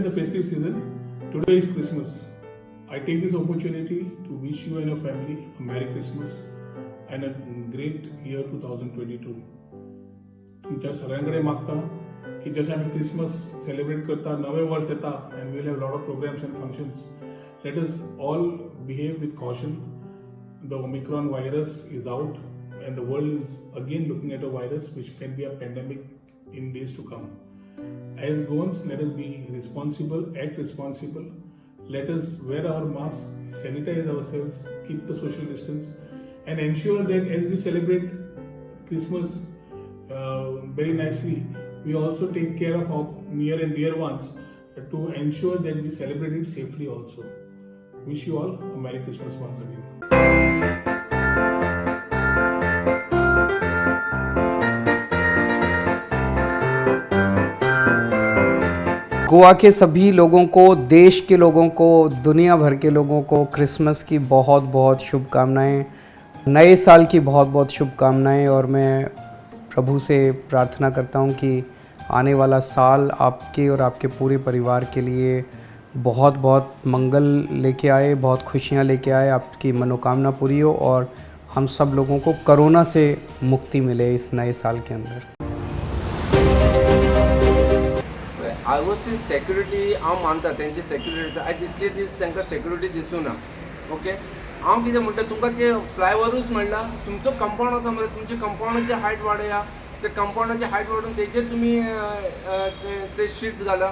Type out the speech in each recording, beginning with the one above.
in the festive season. Today is Christmas. I take this opportunity to wish you and your family a Merry Christmas and a great year 2022. तुमच्या सगळ्यां कडेन मागता की जशें आमी Christmas celebrate करता, नवें वर्स येता and we'll have lot of programs and functions. Let us all behave with caution. The Omicron virus is out and the world is again looking at a virus which can be a pandemic in days to come. As Goans, let us be responsible, act responsible. Let us wear our masks, sanitize ourselves, keep the social distance, and ensure that as we celebrate Christmas very nicely, we also take care of our near and dear ones to ensure that we celebrate it safely also. Wish you all a Merry Christmas once again. Goa K सभी लोगों को, देश K लोगों को, दुनिया भर K लोगों को Christmas की बहुत बहुत शुभकामनाएं, नए साल की बहुत बहुत शुभकामनाएं। और मैं प्रभु से प्रार्थना करता हूं कि आने वाला साल आपके और आपके पूरे परिवार के लिए बहुत बहुत मंगल लेके आए, बहुत खुशियां लेके आए, आपकी मनोकामना पूरी हो और हम सब लोगों को कोरोना से मुक्ति मिले इस नए साल के अंदर। आय ओ सी सेक्युरिटी हांव मानता तेंची सेक्युरिटी. आयज इतले दीस तांकां सेक्युरिटी दिसूं ना. ओके, हांव कितें म्हणटा तुमकां, ते फ्लायओवरूच म्हणला तुमचो कंपावंड आसा मरे, तुमचे कंपावंडाची हायट वाडया. ते कंपावंडाची हायट वाडोवन तेजेर तुमी ते शिट्स घाला,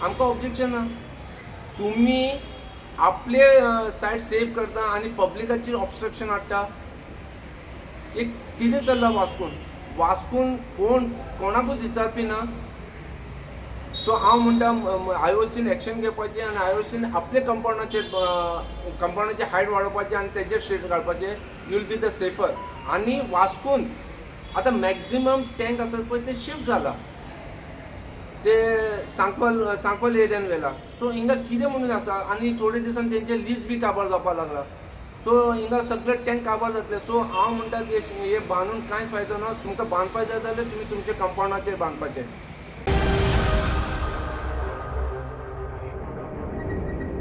आमकां ऑब्जेक्शन ना. तुमी आपले सायड सेव करता आनी पब्लिकाचेर ऑब्स्ट्रक्शन हाडटा. एक कितें चल्लां वास्कोन? वास्कोन कोण कोणाकूच विचारपी ना. सो हांव म्हणटा आय ओ सीन एक्शन घेवपाचें आनी आय ओ सीन आपले कंपावंडाचेर कंपावंडाची हायट वाडोवपाचें आनी तेजेर शीट घालपाचें. You will be the safer. आनी वास्कोन आतां मॅक्झिमम टँक आसात पळय, ते शिफ्ट जाला, ते सांकवाल सांकवाल एरियान व्हेला. सो हिंगा कितें म्हणून आसा? आनी थोडे दिसान तेंचे लीज बी काबार जावपाक लागला. सो हिंगा सगळे टँक काबार जातले. सो हांव म्हणटा की हे बांदून कांयच फायदो ना. तुमकां बांदपाक जाय जाल्यार तुमी तुमच्या कंपावंडाचेर बांदपाचें.